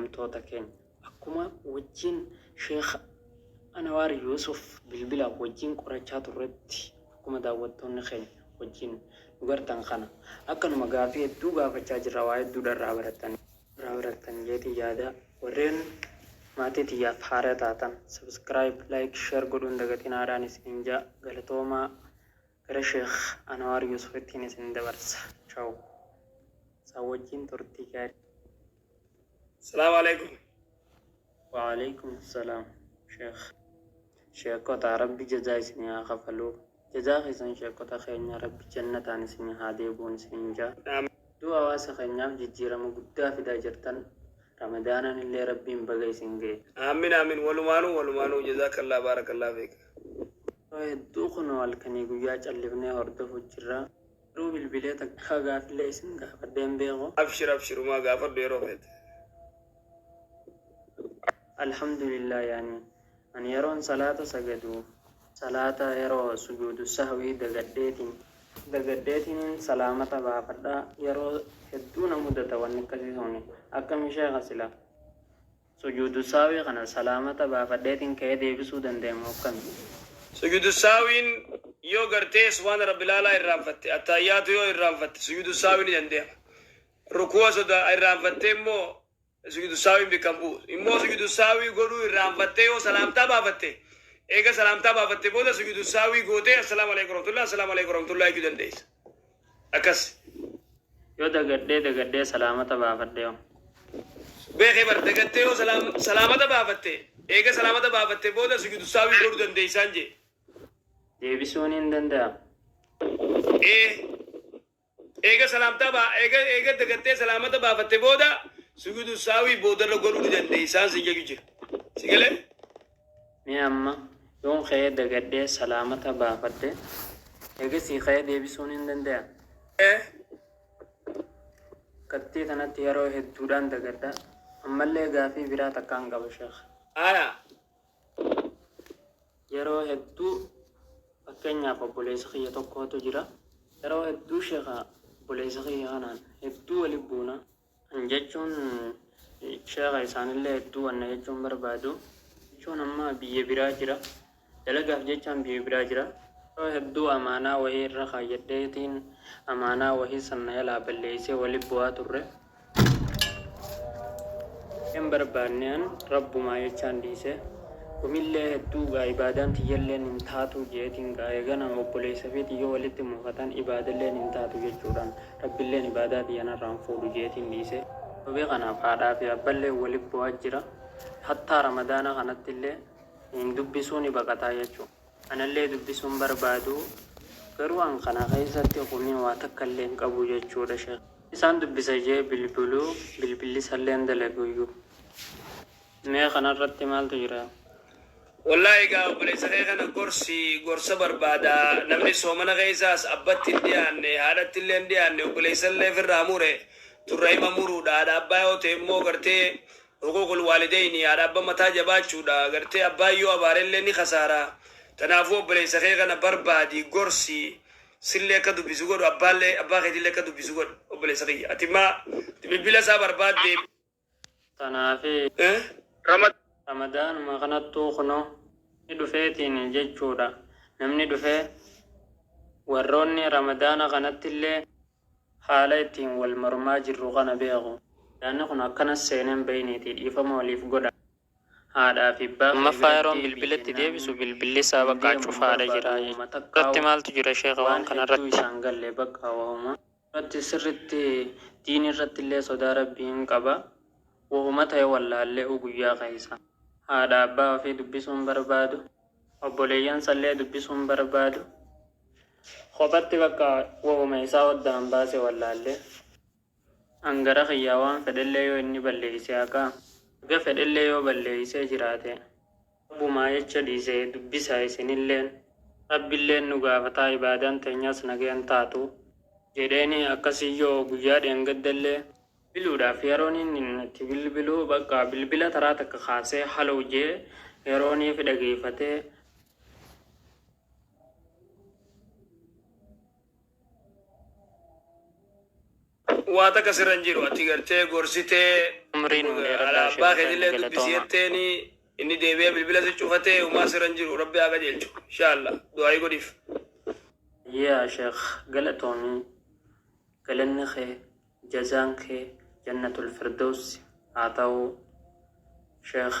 Kabajamtoota keenya akkuma wajjin Sheikh Anawaar Yuusuf bilbilaan wajjin qorachaa turretti akkuma daawwattoonni keenya wajjin nu gartan kana akkanuma gaafii hedduu gaafachaa jirra waa hedduudha irraa barattan irraa barattan jeetiin yaada warreen maatii tiyyaaf haaraa taatan subscribe like share godhuu hin dagatinaadhaan isiniin ja'a galatoomaa gara Sheikh Anawaar Yuusufittiin isin dabarsa chaw isaan wajjin turtii gaarii. Salaamu alaikum. Wa'aleykum salaam sheekh sheekota rabbi jazaa isinii haa kafaluu jazaa keessan sheekota keenya rabbi jannataan isinii haa deebi'uun isiniin ja'a Aamiin. Hedduu hawaasa keenyaaf jijjiirama guddaa fidaa jirtan Ramadaanaan illee rabbiin baga isin ga'e. Aamiin Aamiin walumaanuu walumaanuu jazakallah baarakallah fiik. Yeroo hedduu kunoo halkanii guyyaa callifnee hordofu jirra garuu bilbilee takkaa gaafillee isin gaafadhee hin beeku. Abshir abshirumaa gaafadhu yeroo feete. Alhamdulillah yaani ani yeroon salaata sagadu salaata yeroo sujuudu sahwii dagadheetiin dagadheetiniin salaamata baafadha yeroo hedduu na mudata wanni akkasii suni akkami sheekha sila sujuudu sahwii kana salaamata baafadheetiin ka'ee deebisuu dandaya moo akkami? Sujuudu sahwiin yoo gartee subhaana rabbil aalaa irraanfatte attaayyaatu yoo irraanfatte sujuudu sahwii ni dandayama. Ruku'a soda irraanfattee immoo Sujuudu sahwiin bikka hin bu'u. Immoo sujuudu sahwii godhuu irraanfattee yoo salaamtaa baafatte, eega salaamtaa baafatte booda sujuudu sahwii gootee assalaamu aleykum warahmatullah, assalaamu aleykum warahmatullah jechuu dandeessa. Akkas. Yoo dagadhee dagadhee salaamata baafadhe hoo? Beekee bar dagattee yoo salaam, salaamata baafatte, eega salaamata baafatte booda sujuudu sahwii godhuu dandeessaan jee. Deebisuun hin danda'amu. Ee. Eega salaamtaa baa eega eega dagattee salaamata baafatte booda sujuudu saawii boodarra godhuu ni dandeessaan sin jechu jira. Si galee? Mee amma yoon ka'ee dagadhee salaamata baafadhe eegasii ka'ee deebisuu nin dandayaa? Ee. Akkattii tanatti yeroo hedduudhaan dagadha. Ammallee gaafii biraa takkaan qaba sheekh. Aya. Yeroo hedduu fakkeenyaaf obboleessa kiyya tokkootu jira. Yeroo hedduu sheekha obboleessa kiyya kanaan hedduu wali buuna. An jechuun sheekha isaanillee hedduu wanna jechuun barbaadu. Jechuun amma biyya biraa jira. Dalagaaf jechaan biyya biraa jira. Yeroo hedduu amaanaa wahii irra kaayyadheetiin amaanaa wahii san na jalaa balleeysee wali bu'aa turre. Hin barbaanne an Rabbumaa jechaan dhiise. Gumillee hedduu gaa ibaadaan tiyyalleen hin taatuu je'eetiin gaa eegana obboleeysa fiitiin yoo walitti mufatan ibaadalleen hin taatu jechuudhaan Rabbilleen ibaadaa tiyya narraa hin fuudhu je'eetiin dhiise. Sababii kanaaf haadhaa fi abballeen wali bu'aa jira. Hattaa Ramadaana kanattillee hin dubbisuu ni baqataa jechu. Anallee dubbisuu hin barbaadu. Garuu an kana keeysatti kumii waa takkallee hin qabu jechuudha sheikh. Isaan dubbisa jee bilbilu bilbilli isallee hin dalaguyyu. Mee kanarratti maaltu jira? Wallahi egaa obboleessa kee kana gorsi gorsa barbaada namni soomana keessaas abbatti hin dhiyaanne haadhatti illee hin dhiyaanne obboleessa illee firraa mure tun rahima muruudha haadha abbaa yoo ta'e immoo gartee huquuqul waalideyni haadha abba mataa jabaachuudha gartee abbaan yoo abaare illee ni kasaara tanaafuu obboleessa kee kana barbaadi gorsi Sillee akka dubbisu godhu abbaallee abbaa keetillee akka dubbisu godhu obboleessa kiyya ati maa bilbila isaa barbaaddee. Tanaafi Eh? Ramadaanuma kanattuu kunoo ni dhufeetiin jechuudha namni dhufee warroonni Ramadaana kanattillee haala ittiin wal mormaa jirru kana beeku. Ramadaanni kun akkanas seenee hin bayiniitii dhiifama waliif godhaa. Haadhaa fi abbaa kee Lammaffaa bira yeroon deebi'i bilbila itti jennaan deebisu bilbilli isaa hin baqqaa deemu hin cufaadha jira barbaadu wahuma jechuudha. takkaahu Irratti maaltu jira sheekha waan waan kana hedduu irratti? isaan galle baqqaa wahuma irratti sirritti diini irrattillee sodaa rabbii hin qaba wahuma ta'e wallaalle'u guyyaa keessa haadha abbaa ofii dubbisuu hin barbaadu obboleeyyan sallee dubbisuu hin barbaadu kophatti bakka wahuma isaa oddaan baase wallaalle. An gara kiyyaa waan fedhellee yoo inni balleeyse haqa haga fedhellee yoo balleeysee jiraate Rabbumaa jecha dhiise dubbisaa isinilleen Rabbilleen nu gaafataa ibaadaan teenyas nagaya hin taatu jedheeni akkasiyyoo guyyaa dheengaddallee bilbiluudhaaf yeroon inni itti bilbilu bakka bilbila taraa takka kaasee halow jee yerooniif dhageeyfatee Waa takka sirra hin jiru ati gartee gorsitee Umrii nuu haadha dheeradhaa abbaa sheeka keetillee keenya dubbisi galatooma. jetteeni inni deebi'ee bilbila si cufatee humaa sirra hin jiru rabbi haa qajeelchu inshaAllah du'aayii godhiif. Yaa sheekh galatoomii galanni kee jazaan kee jannatul firdowsi haa ta'uu sheekh.